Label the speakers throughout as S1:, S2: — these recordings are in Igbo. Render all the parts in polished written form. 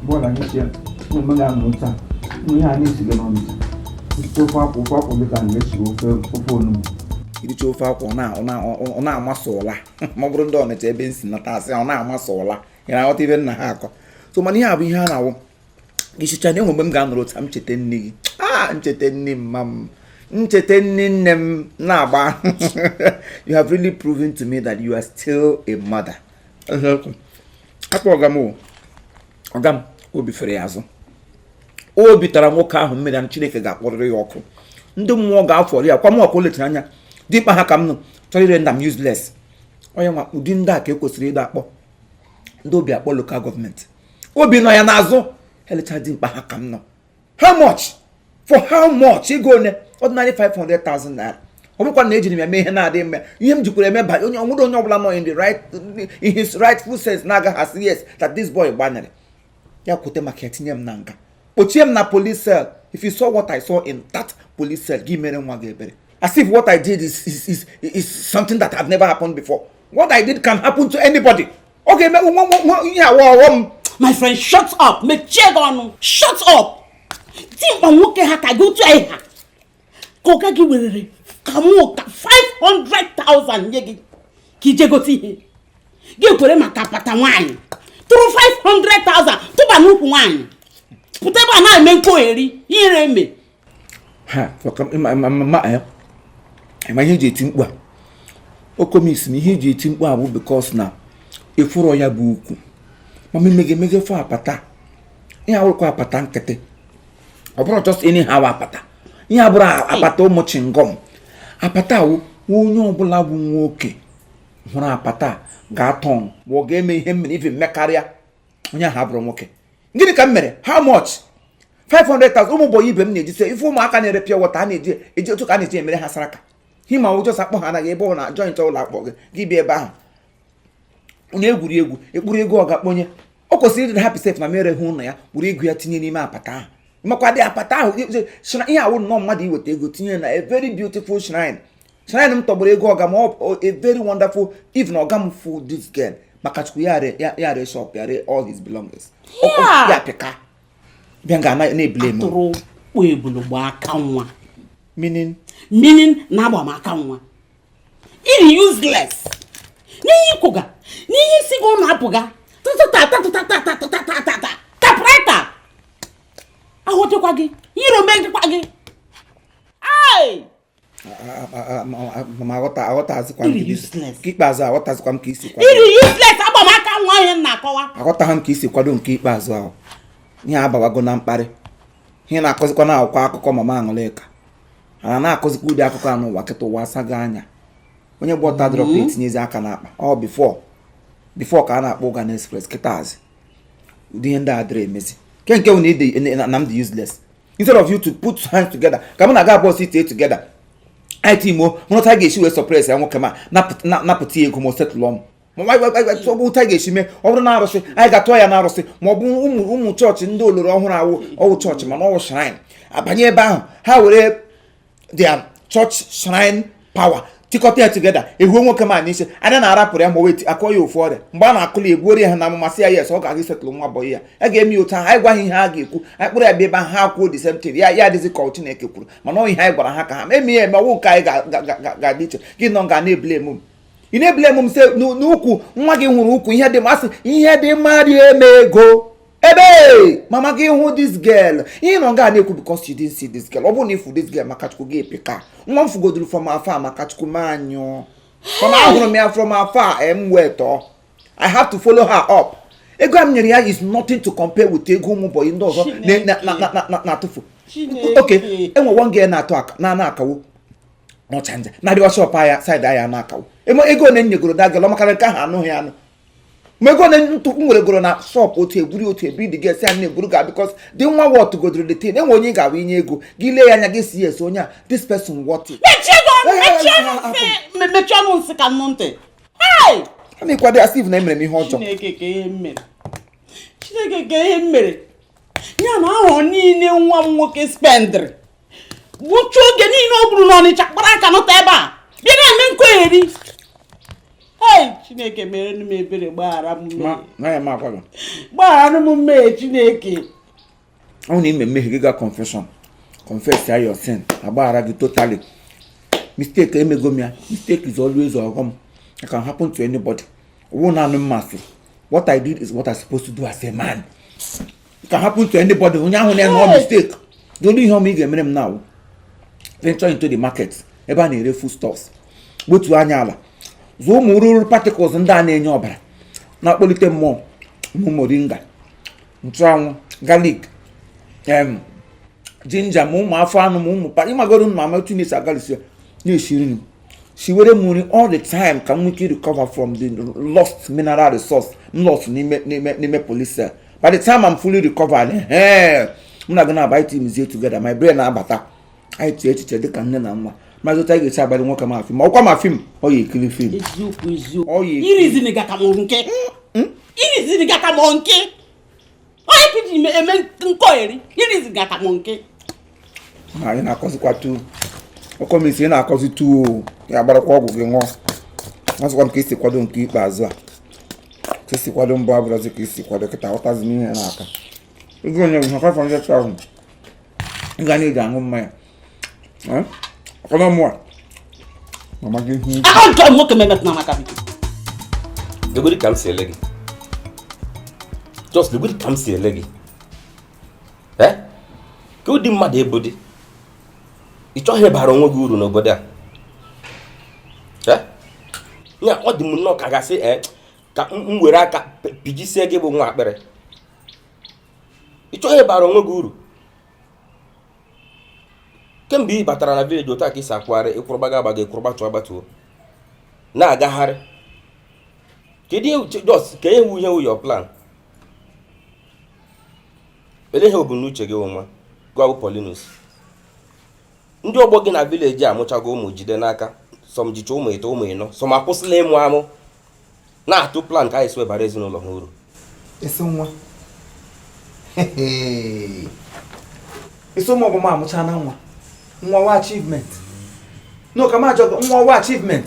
S1: Bọọlụ anyị sie ụmụ ga-anọ taa, ụmụ ihe a na-esiga n'Ọnịcha, esi ofe akwụ, ofe akwụ dịka a na-esi ofe onugbu. Iricha ofe akwụ, ọ na-amasị ụla. Ma ọ bụrụ ndị Ọnịcha ebe nsi nata, asị ọ na-amasị ụla. Ị na-aghọta ibe nna ha akọ? So mana ihe a bụ ihe a na-awụ isicha na enwe mgbe m ga-anọrọ otu a, m cheta nne gị, a ncheta nne mma m, ncheta nne nne m na-agba. You have really proven to me that you are still a mother. Akpọ ọga m o. Ọga m, obi fere ya azụ, obi tara nwoke ahụ mmiri na Chineke ga-akpọrịrị ya ọkụ, ndị mmụọ ga-afọrọ ya kwa m ọkụ. Lechara anya dimkpa ha ka m nụ chọrọ ire nda m useless. Onye nwa ụdị ndị a ka e kwesịrị ịda akpọ ndị obi akpọ local government. Obi nọ ya n'azụ elecha dimkpa ha ka m nọ. How much for how much? Ego one? Ordinary 500,000 naira. Ọ bụrụkwa na ejiri m ya mee ihe na-adịghị mma, ihe m jikwara eme ba onye ọnwụrụ, onye ọbụla nọ in his rightful sense na-agaghị asị yes that this boy gbanarị ya kwute maka ya, tinye m na nga, kpochie m na police cell. If you saw what I saw in that police cell, gị mere nwa gị ebere. As if what I did is something that have never happened before. What I did can happen to anybody. Ọ ga-eme nwa nwa ihe awa ọghọm.
S2: My friend, shut up. Mechie gị ọnụ, shut up. Dimkpa nwoke ha ka gị otu anyị ha ka ọga gị werere ka mụ ka 500,000 nye gị ka ije gote ihe, gị kwere maka apata nwaanyị tụrụ 500,000 tụba n'ukwu nwaanyị, pụta ebe a na-eme nkogheri ihere eme.
S1: Ha ma ihe eji eti mkpu a okomisi na ihe eji eti mkpu a bụ because na efuro ya bụ ukwu mama emege emege fọ apata. Ihe awụrụkwa apata nkịtị, ọ bụrụ just anyhow apata. Ihe abụrụ apata ụmụ chingom. Apata awụ onye ọbụla bụ nwoke hụrụ apata ga-atọ ma ọ ga-eme ihe mmere ife mmekarịa onye ahụ abụrụ nwoke. Gịnị ka m mere? How much? 500,000. Ụmụ boy ibe m na-eji se ife ụmụaka na-ere pure water, a na-eji eji otu ka a na-eji emere ha saraka hima ụjọ akpọ ha anaghị ebe ọ na joint ụlọ akpọ gị, gị bịa ebe ahụ onye egwuregwu ekpuru ego ọ ga-akpọnye. O kwesịrị ịdị happy sef na mere hụ ụlọ ya were ego ya tinye n'ime apata ahụ. Makwa dị apata ahụ ihe awụ nnọọ mmadụ iweta ego tinye na a very beautiful shrine. Shrine m tọgburu ego ọga ma ọ a very wonderful. If na ọga m fu this girl maka Chukwu, ya re shop ya, re all his belongings. Ya pịka bịa nga na-ebule m.
S2: Atụrụ kpụ ebulu gba aka nwa.
S1: Meaning?
S2: Meaning na agba m aka nwa iri useless n'ihe ikwuga n'ihe isi gị ụnụ apụga tụtụta tapreta ahụtịkwa gị iro megịkwa gị. Ai!
S1: Ma aghọtazikwa m.
S2: Iri useless.
S1: Nke ikpeazụ aghọtazikwa m ka isi kwado.
S2: Iri useless, agba m aka nwa ihe m na-akọwa.
S1: Aghọtaghị m ka isi kwado nke ikpeazụ ahụ. Ihe abawago na mkparị, ihe na-akọzikwa na akwụkwọ akụkọ mama Aṅụlịka ana na-akọzikwa ụdị akụkọ a n'ụwa kịta. Ụwa asago anya, onye gba ọta dọrọ ka etinyezi aka n'akpa. Ọ before ka a na-akpọ ụga na express kịta azị ụdị ihe ndị a dịrị emezi nke bụ na ide na m dị useless. Instead of you to put hands together ka mụ na aga abụọ sit together, anyị timo hụrụta a ga-esi wee suppress ya nwoke ma napụta ya ego ma o setụlụ m ma ọ bụ ụta ga-esi mee. Ọ bụrụ na arụsị anyị ga-atụọ ya na arụsị, ma ọ bụ ụmụ ụmụ chọọchị ndị oloro ọhụrụ awụ ọwụ chọọchị mana ọwụ shrine, abanye ebe ahụ ha were their church shrine power tikọta ya together, ehuo nwoke ma n'isi anya na-arapụrụ ya ma o wee akọ ya ofu ọrịa mgbe a na-akụli egbuoro ya ha na amụmasị ya. Yes, ọ ga-aga isetụlụ nwa boy ya. A ga-eme ya otu ahụ. Anyị gwa ha ihe ha ga-ekwu, anyị kpụrụ ya bịa ebe ahụ, ha kwuo the same thing. Ya adịzi ka ọ Chineke kwuru, mana ọ ihe anyị gwara ha ka ha eme ya eme. Ọwụ nke anyị ga-adị iche. Gị nọ ga na-ebule m, ị na-ebule m sị n'ukwu nwa gị hụrụ ukwu ihe dị masị, ihe dị mma dị eme ego ebe mama gị hụ this girl. Ihe nọ nga na-ekwu because you didn't see this girl. Ọ bụrụ na ifu this girl, maka Chukwu gị epika nwa m fugoduru from afar. Maka Chukwu m anyụ from ahụrụ m ya from afar em wee tọọ. I have to follow her up. Ego a m nyere ya is nothing to compare with ego ụmụ boy ndị ọzọ na-atụfu. Okay, enwe one girl na-atụ aka na akawo n'ọchanja na-adịwa shop anya side anya na-akawo. Ego one m nyegoro da girl ọmakara nke ahụ anụghị anụ, ma ego one ntụ m nwere goro na shop otu eburi otu ebiri dị gesi a na-eburu ga because dị nwa wọt godoro the thing. Enwe onye ị ga-abụ inye ego gị, lee ya anya gị si yes, onye a, this person worth it.
S2: Mechie gị ọnụ, mechie ọnụ nsị, mechie ọnụ nsị ka nnụ ntị. Hey!
S1: A na-ekwado ya Steve na emere m ihe ọjọọ.
S2: Chineke ka ihe m mere, Chineke ka ihe m mere ya na ahụ niile nwa m nwoke spendịrị gbuchuo oge niile o gburu n'Ọnịcha kpara aka nụta ebe a bịa na-eme nkogheri. Ei, Chineke, mere m ebere, gbaghara m mmehie.
S1: Na ya m agwa gị.
S2: Gbaghara m mmehie, Chineke.
S1: Ọ na ime mmehie gị, ga confession, confess ya your sin, agbaghara gị totally. Mistake emego m ya. Mistake is always ọghọm. It can happen to anybody. Owó naanị mmasị. What I did is what I supposed to do as a man. It can happen to anybody. Onye ahụ na-enwe mistake. The only ihe ọma ị ga-emere m now, venture into the market ebe a na-ere foodstuffs, wetuo anya ala, zụọ ụmụ ruru particles ndị a na-enye ọbara, na-akpọlite mmụọ, ụmụ moringa, nchụanwụ, garlic, ginger, ma ụmụ afọ anụ, ma ụmụ pa ịmagoro ma ama otu na-esi agalisi na-esi nri, siwere m nri all the time ka m nwee ike recover from the lost mineral resource m lost n'ime police cell. By the time I'm fully recovered, m na gị na-aba team together, my brain na-abata, anyị chee echiche dịka nne na nwa, maazị otu anyị ga-esi abalị nwoke ma film ọkwa ma film ọ ya ekiri film.
S2: Eziokwu, eziokwu.
S1: Ọ yi.
S2: Irizini ga ka m nke irizini ga ka m nke onye ka iji eme nkọgheri irizini ga ka m nke.
S1: Ma anyị na-akọzikwa tu ọkọmisi, ị na-akọzi tu o ya gbarakwa ọgwụ gị ṅụọ. Ọzọkwa m ka isi kwado nke ikpeazụ a, ka isi kwado mbụ abụrụzi ka isi kwado kịta. Ghọtazi m ihe n'aka ego onye gị 500,000 ị ga na-eji aṅụ mmanya ọkọnọ mụa mama gị ihu.
S2: Aka nke nwoke memetụ na maka biko.
S3: Legodi ka m si ele gị. Just legodi ka m si ele gị. Eh? Ka ụdị mmadụ ịbụ dị. Ị chọghị ịbara onwe gị uru n'obodo a. Eh? Nya ọ dị m nnọọ ka gasị ka m were aka pijisie gị bụ nwa akpịrị. Ị chọghị ịbara onwe gị uru. Kemgbe ị batara na village, otu a ka isi akwagharị, ịkwụrụgbaga agbaga, ịkwụrụ gbatuo agbatuo na-agagharị. Kedu ihe just ka ewu ihe wụ your plan? Ele ihe ebumnuche gị wụ nwa gwa bụ Paulinus? Ndị ọgbọ gị na village amụchago ụmụ jide n'aka, some jicha ụmụ ite, ụmụ ịnọ, some akwụsịla ịmụ amụ, na-atụ plan ka anyị si webara ezinụlọ ha uru.
S1: Esi nwa isi ụmụ ọgbọ m amụcha na nwa nwa wa achievement no ka m ajọ gị, nwa wa achievement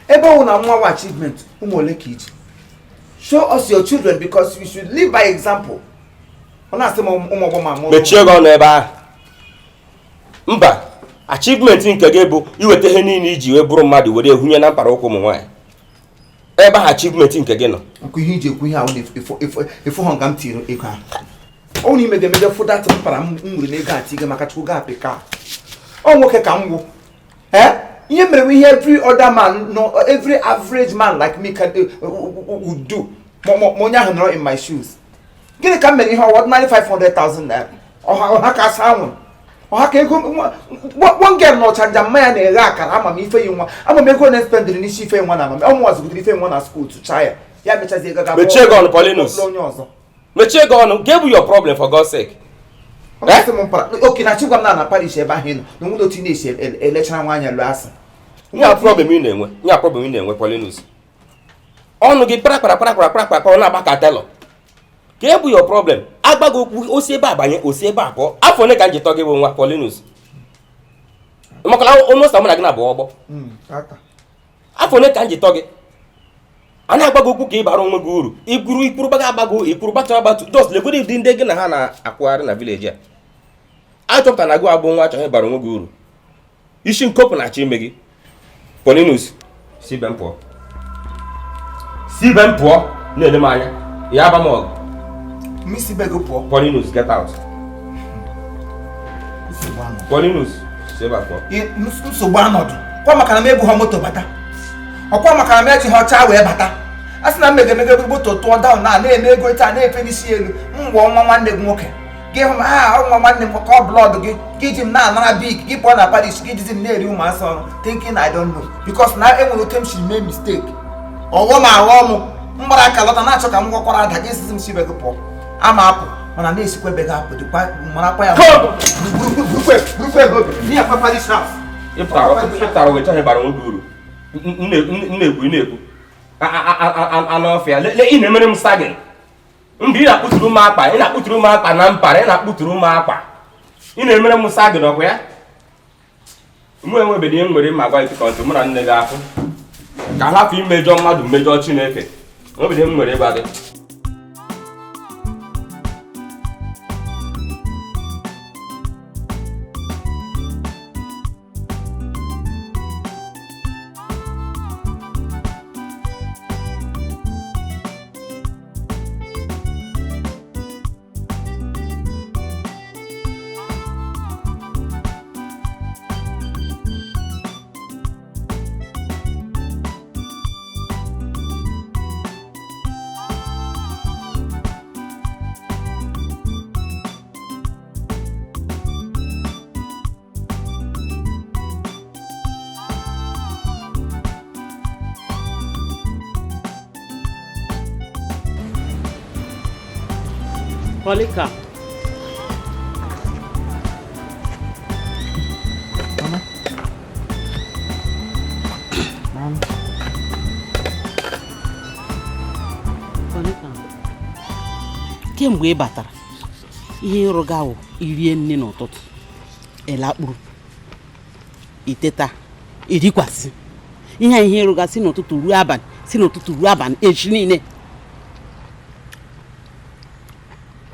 S1: ebe ọ wụ na nwa wa achievement, ụmụ ole ka iji? Show us your children, because we should live by example. Ọ na-asị m ụmụ ọgbọ m amụrụ.
S3: Mechie gị ọnụ ebe ahụ. Mba, achievement nke gị bụ iweta ihe niile iji wee bụrụ mmadụ were ehunye na mpara ụkwụ ụmụ nwaanyị ebe ahụ. Achievement nke gị nọ.
S1: Nkụ ihe iji ekwu ihe ahụ na-efu hụ nga m tiri ego ahụ ọ na ime ga-emege fụdat mpara m nwere n'ego a tiga maka Chukwu ga apịka ọ nwoke ka m gwụ. Eh, ihe mere bụ ihe every other man, no, every average man like me can would do ma onye ahụ nọrọ in my shoes. Gịnị ka m mere ihe ọwa ordinary 500,000 naira? Ọha ọha ka asa anwụrụ ọha ka ego one girl na ọchanja mma ya na-eghe akara. Ama m ife yi nwa, ama m ego na-espendịrị n'isi ife nwa na amam ọmụnwa zụgidere ife nwa na school tụchaa ya, ya mechazie ego ga
S3: Mechie gị ọnụ, Paulinus.
S1: onye ọzọ.
S3: Mechie gị ọnụ. Gee bụ your problem, for God's sake?
S1: Ọ ga-asị m mpara oke na chigwa m na parish ebe ahụ ị nọ na onwere otu ị na-esi elechara nwa anya lụọ asị.
S3: Nya problem ị na-enwe, nya problem ị na-enwe, Paulinus, ọnụ gị kpara kpara kpara kpara kpara kpara, ọ na-agba ka telọ. Ka e bụ your problem? Agbaghị okwu osi ebe a banye, osi ebe a pụọ. Afọ ole ka m ji tọ gị bụ nwa, Paulinus? Maka na almost mụ na gị na-abụ ọgbọ. Afọ ole ka m ji tọ gị? A na-agba gị okwu ka ị bara onwe gị uru, ikwuru ikwuru gbaga agbago, ikwuru gbatu agbatu. Just legodi ụdị ndị gị na ha na-akwụgharị na village a. Achọpụtara na gị abụ nwa achọghị ịbara onwe gị uru. Isi nkopụ na-achọ ime gị, Paulinus. Si be m pụọ, si be m pụọ. Na-ele m anya ya aba m ọgụ.
S1: Mmisi be gị pụọ.
S3: Paulinus, get out.
S1: Nsogbu anọdụ.
S3: Paulinus, si ebe a pụọ.
S1: Nsogbu anọdụ kwa maka na m ebu ha moto bata, ọkwa maka na m eji ha ọcha wee bata. A sị na m megemege moto tụọ down na na-eme ego taa na-efe n'isi elu ngwa nwa nwanne gị nwoke gị hụ m ha nwa nwanne m ka ọ blood gị gị ji m na-anara big gị pụọ na parish gị jizi m na-eri ụmụasị ọrụ, thinking I don't know, because na enwere otu m siri mee mistake, ọghọm aghọ m mgbara aka lọta na-achọ ka m gwakwara ada gị sizi m si be gị pụọ. Ama apụ mana na-esikwa ebe gị apụ dịkwa marakwa ya. Burukwa ego obi n'ihi akwa parish house.
S3: Ịpụtara wee chọghị ịbara onwe gị uru. M na-ekwu, ị na-ekwu anụ ọfịa. Le, ị na-emere m sagin mgbe ị na-akpụturu m akpa, ị na-akpụturu m akpa na mpara, ị na-akpụturu m akpa, ị na-emere m sagin. Ọkwa ya mụ enwebeghị ihe m nwere mma gwa gị kọntụ mụ na nne gị afụ. Ka hapụ imejọ mmadụ mejọ Chineke. Obi m nwere ịgwa gị.
S2: Polika.
S1: Mama. Mama.
S2: Polika. Kemgbe ị batara, ihe ịrụga wụ irie nne n'ụtụtụ, ịlakpuru, iteta, irikwasị. Ihe a ihe ịrụga si n'ụtụtụ ruo abalị, si n'ụtụtụ ruo abalị, echi niile.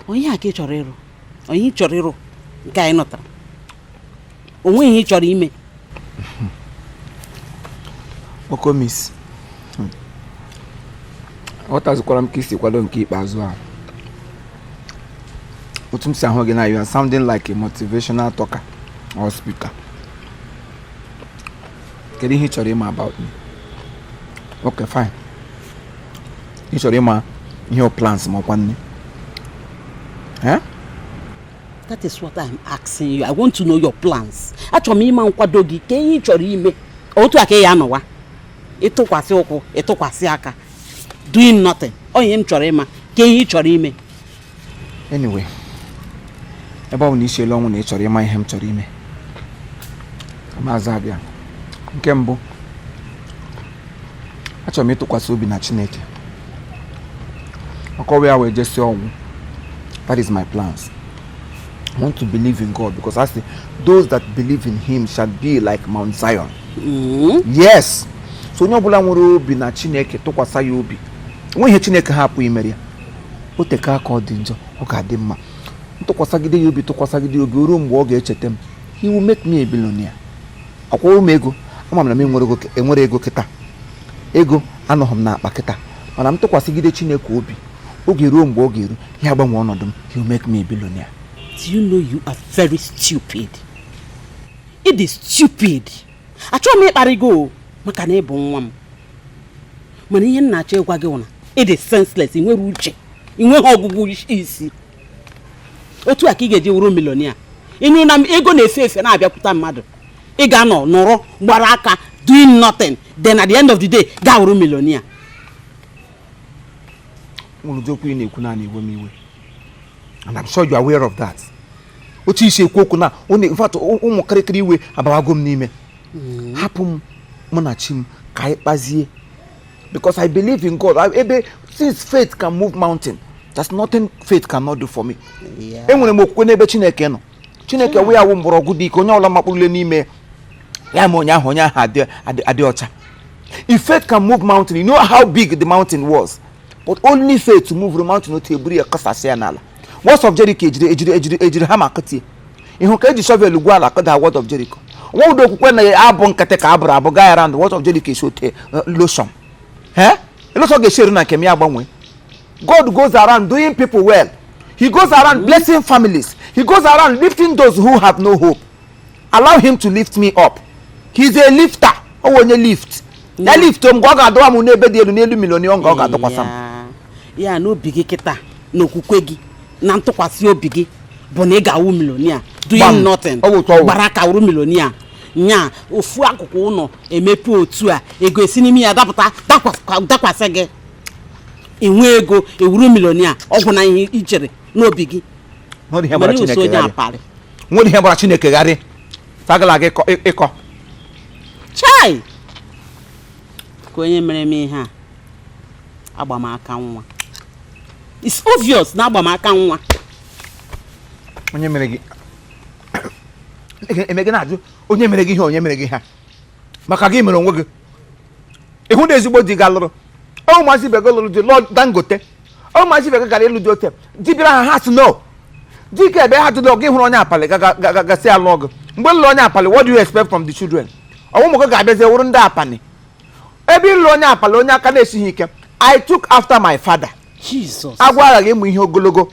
S2: Onye a ka ị chọrọ ịrụ? Onye ị chọrọ ịrụ nke anyị nọtara? O nweghị ihe ị chọrọ ime?
S1: Okomis, aghọtazikwara m ka isi kwado nke ikpeazụ a. Otu m si ahụ gị na, you are sounding like a motivational talker or speaker. Kedu ihe ị chọrọ ịma about me? Okay, fine. Ị chọrọ ịma ihe o plans ma ọkwa nne? Eh?
S2: That is what I'm asking you. I want to know your plans. Achọrọ m ịma nkwado gị ka ihe ị chọrọ ime. Otu a ka ị ya anọwa. Ịtụkwasị ụkwụ, ịtụkwasị aka. Doing nothing. Ọ ihe m chọrọ ịma ka ihe ị chọrọ ime.
S1: Anyway, ebe ọ bụ na isiela ọnwụ na ị chọrọ ịma ihe m chọrọ ime, maazị abịa. Nke mbụ, achọrọ m ịtụkwasị obi na Chineke, ọkọwa ya wee jesi ọgwụ. That is my plans. I want to believe in God because I say those that believe in him shall be like Mount Zion. Yes. So onye ọbụla nwere obi na Chineke, tụkwasị ya obi, nwe ihe Chineke hapụ imere ya. O teka aka ọ dị njọ, ọ ga-adị mma. Ntụkwasagide ya obi, tụkwasagide ya obi ruo mgbe ọ ga-echeta m. He will make me a billionaire. Akwụrụ m ego, ama m na m enwere ego kịta. Ego anọghị m n'akpa kịta, mana m tụkwasịgide Chineke obi, oge ruo mgbe ọ ga-eru, ya agbanwe ọnọdụ m. He will make me a billionaire.
S2: Do you know you are very stupid? It is stupid. Achọghị m ịkparị gị o, maka na ị bụ nwa m. Mana ihe m na-achọ ịgwa gị na it is senseless, ị nwere uche, ị nweghị ọgụgụ isi. Otu a ka ị ga-eji wuru millionaire. Ịnụ na ego na-efe efe na-abịakwute mmadụ. Ị ga-anọ nọrọ gbara aka doing nothing, then at the end of the day gaa wuru millionaire.
S1: Nwere ụdị okwu ị na-ekwu naanị iwe m iwe, and I'm sure you are aware of that. Otu isi ekwu okwu na in fact, ụmụ kịrịkịrị iwe abawago m n'ime. Hapụ m, mụ na chi m ka anyị kpazie, because I believe in God. Ebe since faith can move mountain, there's nothing faith cannot do for me. Enwere m okwukwe n'ebe Chineke nọ. Chineke wee awụ mgbọrọgwụ dị ike, onye ọbụla makpụrụle n'ime ya ma onye ahụ adị ọcha. If faith can move mountain, you know how big the mountain was, but only faith to move the mountain. Otu eburu ya kasasị ya n'ala. Walls of Jericho ejiri ejiri ejiri ejiri hama kụtie ịhụ ka eji shovel gwuo ala kụda wall of Jericho. Nwa ụdị okwukwe na abụ nkịtị ka abụrụ abụ gaa around walls of Jericho esi ote lotion eh lotion ga-esi eru na nke m ya gbanwee. God goes around doing people well. He goes around blessing families. He goes around lifting those who have no hope. Allow him to lift me up. He's a lifter. Ọ wụ onye lift ya lift m, mgbe ọ ga-adọwa m n'ebe dị elu n'elu million nga ọ ga-adọkwasa m.
S2: Ya n'obi gị kịta na okwukwe gị na ntụkwasị obi gị bụ na ị ga-awụ millionaire doing nothing, gbara aka wuru millionaire. Nya ofu akụkụ ụlọ emepe otu a, ego esi n'ime ya dapụta dakwasị gị, enwe ego ewuru millionaire. Ọgwụ na ihe i chere n'obi gị.
S1: Nwere ihe gbara Chineke gharị sagala gị ịkọ.
S2: Chai, ka onye mere m ihe a agbamaka nwa. It's obvious na agbamaka nwa.
S1: Onye mere gị eme gị na-ajụ onye mere gị ihe, onye mere gị ha, maka gị mere onwe gị. Ịhụ na ezigbo di ga lụrụ ụmụazị ibe gị lụrụ di lụọ Dangote, ụmụazị ibe gị gara ịlụ di ote di bịara ha, ha sị no. Di ka ebe ha jụrụ gị hụrụ onye apali gasị alụ gị. Mgbe lụrụ onye apali, what do you expect from the children? Ọmụmụ gị ga-abịazie wụrụ ndị apani ebe ịlụ onye apali, onye aka na-esighị ike. I took after my father.
S2: Jesus.
S1: Agwa aghaghị ịmụ ihe ogologo.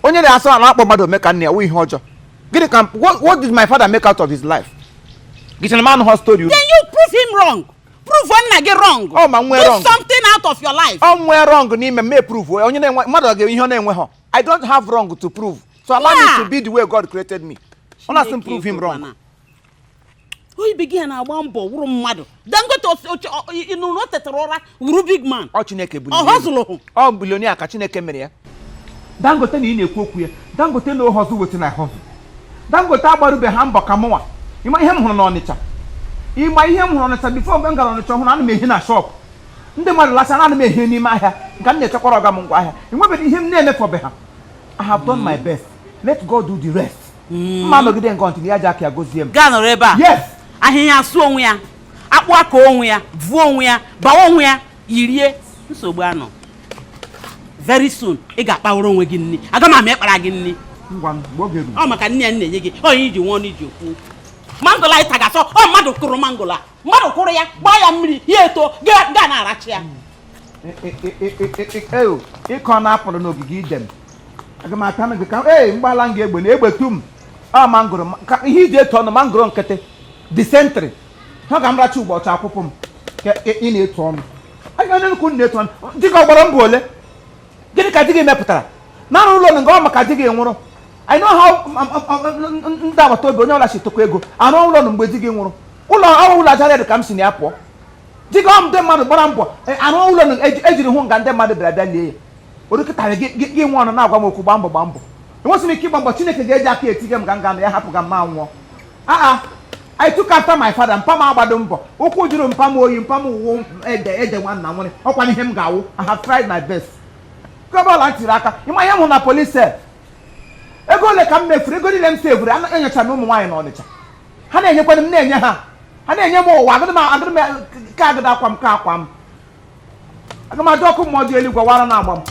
S1: Onye na-asụ ala akpọ mmadụ ome ka nna ya wụ ihe ọjọọ. Gịnị ka what did my father make out of his life? Gịchara m anụ story unu.
S2: Then you prove him wrong. Prove nna gị wrong.
S1: Ọ ma nwee
S2: Do
S1: wrong.
S2: something out of your life.
S1: Ọ nwee wrong n'ime m prove onye na-enwe mmadụ ga ihe ọ na-enwe ha. I don't have wrong to prove, so allow me to be the way God created me. Ọ na-asị m prove him wrong.
S2: Oyibe gị ya na-agba mbọ wụrụ mmadụ. Dangote ịnụrụ o tetara ụra wuru big man.
S1: Ọ Chineke bụ
S2: Ọ hustle.
S1: Ọ billionaire ka Chineke mere ya. Dangote na ị na-ekwu okwu ya, Dangote na hustle wetin na hustle. Dangote agbarube ha mbọ ka mụnwa. Ịma ihe m hụrụ n'Ọnịcha? Ịma ihe m hụrụ n'Ọnịcha before mgbe m gara Ọnịcha ọhụrụ? Ana m ehi na shop ndị mmadụ lacha, ana m ehi n'ime ahịa nka m na-echekwara ọga m ngwa ahịa. Enwebeghị ihe m na-emefọbe ha. I have done my best, let God do the rest. Mma nọgide nke ntị ya ji aka ya gozie m.
S2: Gaa nọrọ ebe a.
S1: Yes.
S2: Ahịhịa asụ onwe ya, akpụ aka onwe ya, vuo onwe ya, bawa onwe ya, yirie nsogbu anọ. Very soon ị ga-akpawara onwe gị nri. Aga m ama ịkpara gị nri.
S1: Ngwa, mgbe oge ruru.
S2: Ọ maka nne ya na-enye gị onye iji nwa ọnụ iji okwu mango a ịtagasọ. Ọ mmadụ kụrụ mango a, mmadụ kụrụ ya, gbaa ya mmiri, ya eto, gaa na-arachi ya.
S1: Ịkọ na-apụrụ n'ogige Idem, aga m ata gị ka ee mgbala m gị egbe na egbe tum. Ọ mangoro ka ihe iji etu ọnụ mangoro nkịtị dysentery ha ga m racha ụbọchị akwụkwọ m ka ị na-etu ọnụ anya onye nnukwu na-etu ọnụ. Di gị ọ gbara mbọ ole? Gịnị ka di gị mepụtara na arụ ụlọ nga ọ maka di gị nwụrụ? I know how ndị agbata obi onye ọbụla si tụkọ ego arụ ụlọ na mgbe di gị nwụrụ ụlọ ọrụ ụlọ aja ka m si na ya pụọ. Di gị ọ ndị mmadụ gbara mbọ arụ ụlọ na ejiri hụ nga ndị mmadụ bịara bịa lie ya. Orikịta gị nwe ọnụ na-agwa m okwu gbaa mbọ, gbaa mbọ. Enwesịrị m ike ịgba mbọ. Chineke ga-eji aka etige m ka m ga na ya hapụ ka m ma nwụọ. Aa, I took after my father. Mpa m agbado mbọ, ụkwụ juru mpa m oyi, mpa m wụ ede ede nwanna nwere ọkwa ihe m ga-awụ. I have tried my best. Nke ọbụla m tiri aka, ịma ihe m hụ na police cell, ego ole ka m mefuru, ego niile m sevuru. Enyochara m ụmụ nwaanyị n'Ọnịcha, ha na-enyekwana m, na-enye ha, ha na-enye m ụwa. Agụdị m agụdị m ka agụdị akwa m ka akwa m. Aga m adị ọkụ mmụọ dị eluigwe wara na agba m.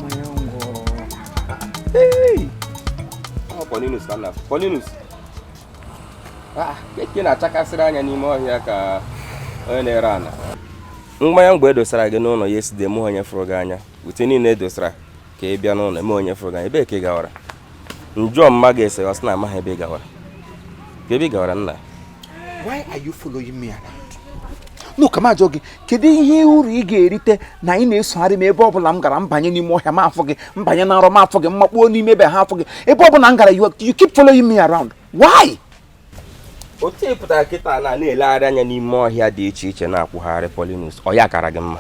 S1: Mmanya ngwọ. Hey!
S3: Ọ Paulinus ka m na Paulinus. Ah, keke na-achakasịrị anya n'ime ọhịa ka onye na-ere ana. Mmanya mgbe edosara gị n'ụlọ ya eside mụ onye fụrụ gị anya. Ute niile edosara ka ị bịa n'ụlọ eme onye fụrụ gị anya. Ebee ka ị gawara? Njụọ mma ga-ese ọ sị na amaghị ebe ị gawara. Ka ebe ị gawara, nna?
S1: Why are you following me around? No, ka m ajụọ gị, kedu ihe uru ị ga-erite na ị na-esogharị m ebe ọbụla m gara? Mbanye n'ime ọhịa m afọ gị, mbanye na nrọ m afọ gị, mmakpuo n'ime ebe ha afọ gị, ebe ọbụla m gara, you keep following me around. Why?
S3: Otu ị pụtara kịta na na-elegharị anya n'ime ọhịa dị iche iche na-akwụgharị, Paulinus, ọ ya kara gị mma.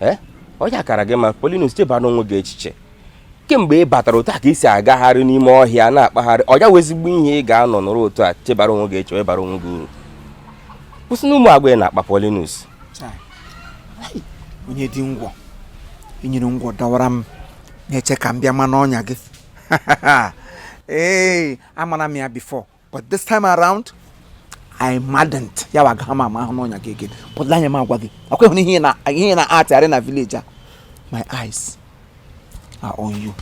S3: Ee, ọ ya kara gị mma. Paulinus, chebara onwe gị echiche. Kemgbe ị batara otu a ka ị si agagharị n'ime ọhịa na-akpagharị, ọ ya wụ ezigbo ihe ị ga-anọ nọrọ otu a chebara onwe gị echiche, bara onwe gị uru. Kwụsị na ụmụ agwa ị na-akpa, Paulinus.
S1: Chai. Onye dị ngwọ inyere ngwọ dọwara m na-eche ka m bịa ma n'ọnya gị. Ee, amara m ya before, but this time around I madn't ya wa agaghị m ama ahụ n'ọnya gị again. But anya m agwa gị akwa ịhụ ihe na ihe na-atịgharị na village a, my eyes are on you.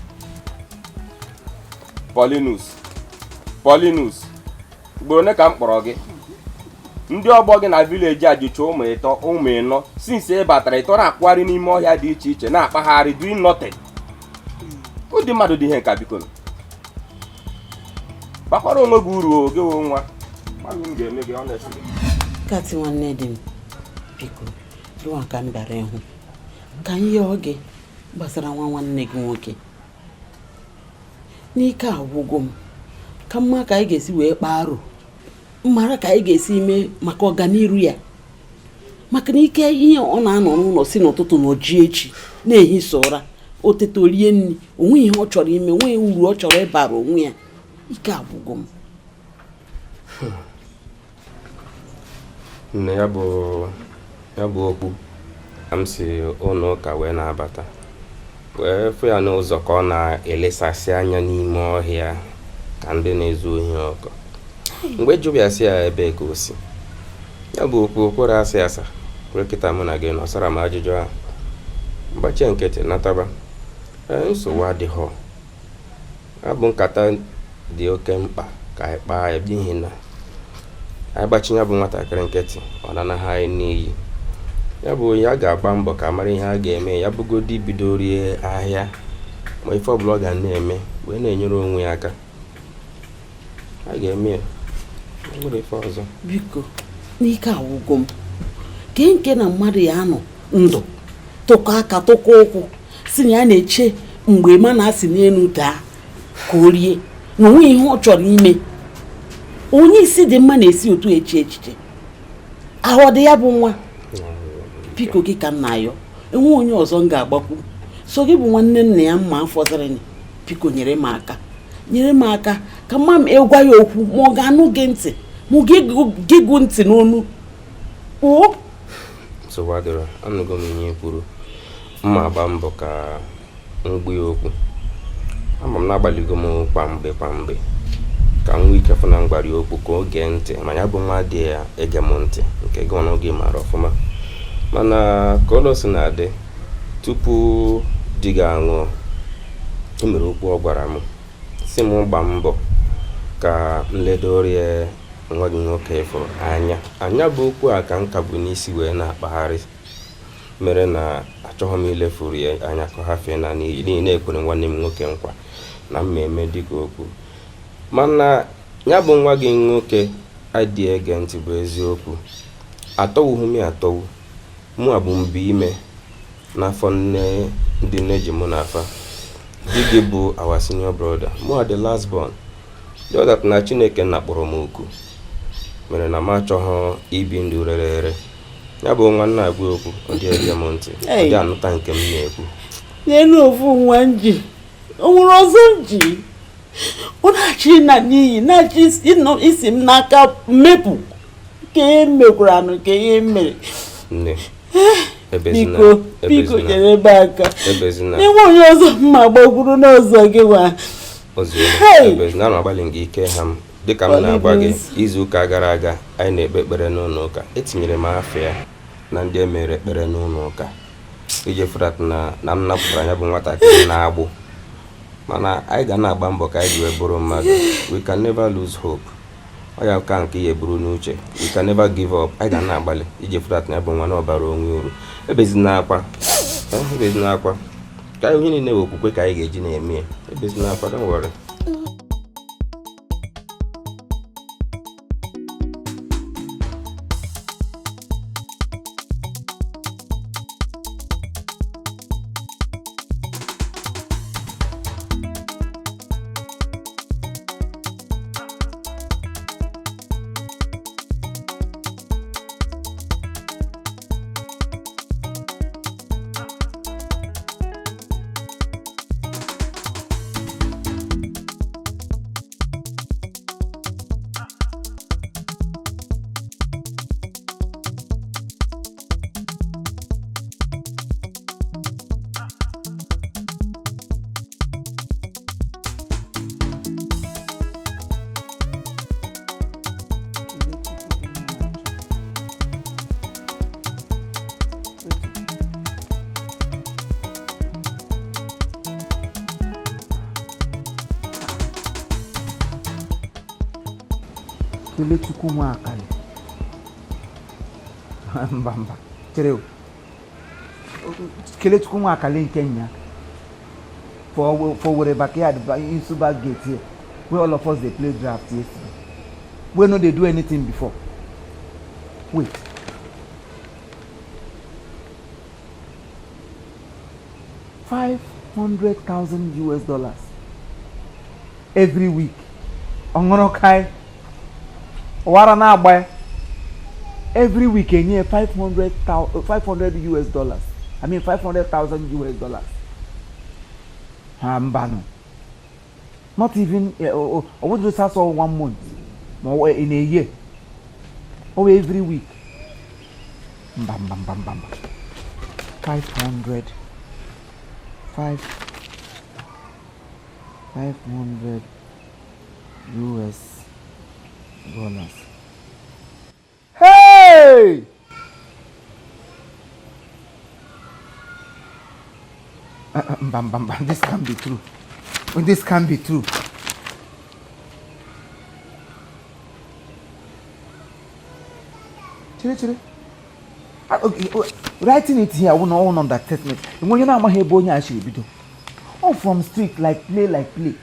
S3: Paulinus, Paulinus, ugboro ole ka m kpọrọ gị? Ndị ọgbọ gị na village a jicha ụmụ ịtọ, ụmụ ịnọ. Since ị batara, ịtọ na-akwụgharị n'ime ọhịa dị iche iche na-akpagharị, doing nothing. Ụdị mmadụ dị ihe nka, biko bakwara onwe gị uru oge wo nwa. Gwanụ m ga-eme gị honestly.
S2: Kati nwanne dị m, biko gịnwa ka m bịara ịhụ ka m yọọ gị gbasara nwa nwanne gị nwoke. N'ike agwụgwọ m ka mma ka anyị ga-esi wee kpaa aro mara ka anyị ga-esi mee maka ọganiru ya, maka na ike ihe ọ na-anọ n'ụlọ si n'ụtụtụ na oji echi na-ehisa ụra, o teta orie nri, onwe ihe ọ chọrọ ime, onwe uru ọ chọrọ ịbara onwe ya. Ike agwụgwọ m.
S3: Nne ya bụ Ya bụ okwu ka m si ụlọ ụka wee na-abata, wee fụ ya n'ụzọ ka ọ na-elesasị anya n'ime ọhịa ka ndị na-ezu ohi ọkụ. Mgbe jụbịasị ya ebe ka o si, ya bụ okwu okwere asị asa wee kịta mụ na gị nọ sara m ajụjụ ahụ, mgbachie nkịtị nataba. Ee, nsogbu adịghọ. Abụ nkata dị oke mkpa ka anyị kpaa ya, n'ihi na anyị gbachinye bụ nwatakịrị nkịtị, ọ nanaghị anyị n'iyi. Ya bụ onye a ga-agba mbọ ka mara ihe a ga-eme ya, bụgodi bido rie ahịa ma ife ọbụla ọ ga na-eme wee na-enyere onwe ya aka. A ga-eme ya, o nwere ife ọzọ.
S2: Biko, n'ike agwụgo m ke nke na mmadụ ya anọ ndụ tụkọ aka tụkọ ụkwụ si na ya na-eche mgbe ma na-asị n'elu daa ka o rie, na onwe ihe ọ chọrọ ime. Onye isi dị mma na-esi otu eche echiche ahụ ọ dị ya bụ nwa. Biko, gị ka m na-ayọ, enwe onye ọzọ m ga-agbakwu so gị bụ nwanne nna ya mma afọzịrị. Biko, nyere m aka, nyere m aka ka mma m ịgwa ya okwu, ma ọ ga-anụ gị ntị, ma ọ ga-gị gụ ntị n'onu o.
S3: Nsogbu adịrọ, anụgo m ihe i kwuru. Mma agba mbọ ka m gwa ya okwu. Ama m na-agbaligo m kwa mgbe kwa mgbe ka m nwee ike fụ na m gwara ya okwu ka o gee ntị, ma ya bụ nwa dị ya ege m ntị nke gị ọnụ gị mara ọfụma. Mana ka ụlọ si na-adị, tupu di gị anwụọ, o mere okwu ọ gwara m, si m gbaa mbọ ka m ledorie nwa gị nwoke fụrụ anya anya. Bụ okwu a ka m ka bụ n'isi wee na-akpagharị, mere na achọghị m ilefuru ya anya ka ọ hafee na n'iyi, n'ihi na ekwere nwanne m nwoke nkwa na m ma eme dịka okwu. Mana ya bụ nwa gị nwoke adịghị ege ntị, bụ eziokwu. Atọwughị m ya atọwu. Mụ a bụ mbụ ime n'afọ nne ndị nne ji mụ n'afa. Di gị bụ our senior brother, mụ a the last born. The other na Chineke nna kpọrọ m oku mere na m achọghị ibi ndụ rere ere. Ya bụ nwa nna agwa okwu, ọ dị ege m ntị, ọ dị anụta nke m na-ekwu.
S2: N'elu ofu nwa m ji, o nwere ọzọ m ji, ọ na-achọ ịna n'iyi, na-achọ isi m n'aka mmepụ nke ihe m mekwaranụ, nke ihe m mere.
S3: Nne, ebezina.
S2: Biko, biko.
S3: Ebezina.
S2: Nyere m aka.
S3: Ebezina.
S2: N'enwe onye ọzọ mma gbagburu n'ọzọ gị nwa.
S3: Ozuola.
S2: Hey!
S3: Ebezina, ana agbalị gị ike ha m dịka m na-agwa gị. Izu ụka gara aga anyị na-ekpe ekpere n'ụlọ ụka, etinyere m afọ ya na ndị e mere ekpere n'ụlọ ụka iji fụrat na m napụtara ya bụ nwatakịrị na-agbụ. Mana anyị ga na-agba mbọ ka anyị ji wee bụrụ mmadụ. We can never lose hope. Ọ ya ka nke ihe buru n'uche, we can never give up. Anyị ga na-agbalị iji fụrat na ya bụ nwa na ọbara onwe uru. Ebezina akwa. Ebezina akwa. Ka anyị onye niile wee okwukwe ka anyị ga-eji na-eme ya. Ebezina akwa, don't worry.
S1: Kelechukwu Nwakali, mba mba, chere o. Kelechukwu Nwakali nke nya for Owerri backyard Insuba gate here, where all of us dey play draft yesterday, wey no dey do anything before. Wait, $500,000 every week, ọṅụrụ kai ụwara na-agba ya. Every week enye ya 500 500 US dollars, I mean $500,000. Ha, mbanụ, not even ọ bụghị sasọ one month ma ọ in a year, ọ every week. Mba, mba, mba, mba, mba. 500, 5, 500 US dollars. Hey! Mba, mba, mba, this can't be true. This can't be true. Chere, chere. Ah, okay, oh, writing it here wụ na ọwụ understatement. Enwe onye na-amaghị ebe onye a siri bido. All from street, like play, like play.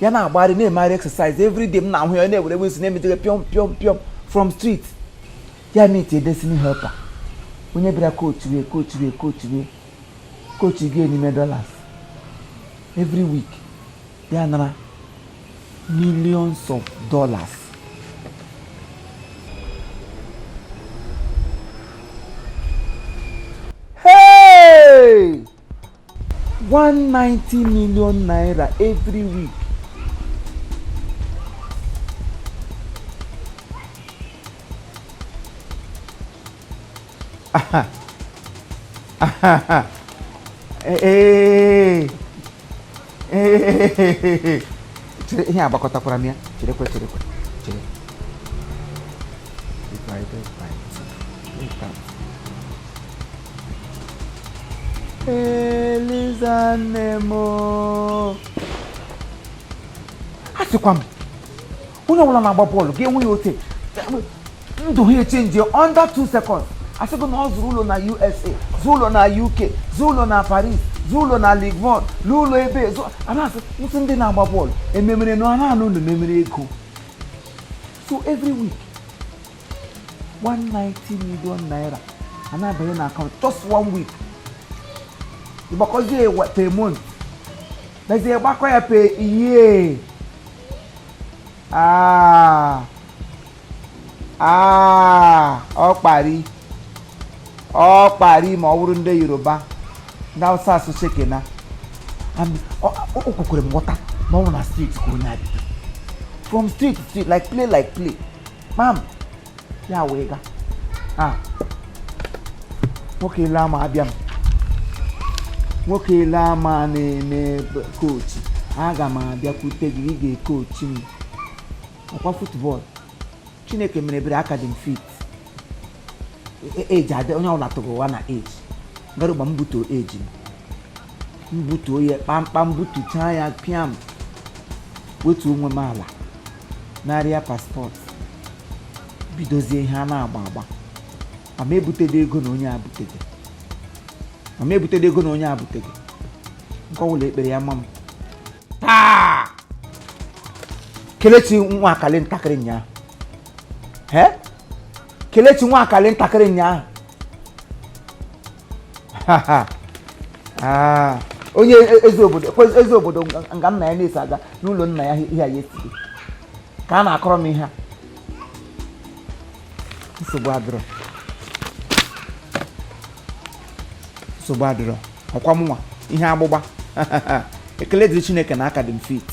S1: Ya na-agbagharị, na-emegharị exercise every day. M na-ahụ ya na-ewere wesi na-emejere pịọm pịọm pịọm from street. Ya meet a destiny helper. Onye bịara coach wee coach wee coach wee coach gị n'ime dollars every week. Ya nara millions of dollars. Hey! 190 million naira every week. Aha. Aha. Ee. Ee. Chere, ihe agbakọtakwara m ya. Cherekwe, cherekwe. Chere. Divided by two. Wait that. Eliza nne m o. A sịkwa m onye ọbụla na-agba bọọlụ ga-enwe ya ote ndụ ha echange under 2 seconds. Asịgo na ọ zụrụ ụlọ na USA, zụọ ụlọ na UK, zụọ ụlọ na Paris, zụọ ụlọ na Ligue, lụọ ụlọ ebe zụọ. A na-asị nsị ndị na-agba bọọlụ ememere na na-anụ ụlọ memere ego. So every week 190 million naira a na-abanye na akaụntụ, just one week. Ịgbakọzie per month, mezie gbakọ ya per year. Ah ah, ọ kpari, ọ kpari. Ma ọ bụrụ ndị Yoruba, ndị Hausa asụ shekena. O kwekwere m nghọta na ọ bụ na street ka onye a bido, from street to street, like play, like play. Mam ya wee ga. Ah, nwoke ile ama abịa m, nwoke ile ama na-eme coach. Aga m abịakwute gị, ị ga-ecoach m ọkwa football. Chineke mere ebere, aka dị m fit. Eji adị onye ọbụla tụrụ ụwa na eji gara ụgba m butuo eji m butuo ya kpamkpam, butuchaa ya pịam, wetuo onwe m ala, narịa passport, bidozie ihe a na-agba agba. Mama ebutede ego na onye abutede, mama ebutede ego na onye abutede. Nke ọbụla ekpere ya ma m taa. Kelechi nwa akali ntakịrị nyaa, he Kelechi nwa akali ntakịrị nyaa. Ah, onye eze obodo, eze obodo nga nna ya na-eso aga n'ụlọ nna ya. Ihe a ya esiri ka a na-akọrọ m ihe a. Nsogbu adịrọ, nsogbu adịrọ. Ọkwa mụnwa ihe agbụgba. Ekele dịrị Chineke na aka dị m fit,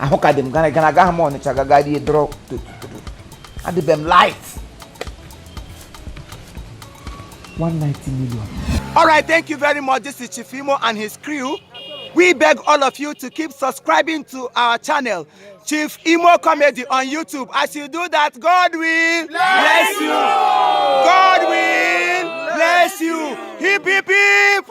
S1: ahụ ka dị m gara gara. Agaghị m Ọnịcha gaga rie dọrọ, adịbe m light. 190 million.
S4: All right, thank you very much. This is Chief Imo and his crew. We beg all of you to keep subscribing to our channel, Chief Imo Comedy on YouTube. As you do that, God will bless you. God will bless you. Hip, hip, hip.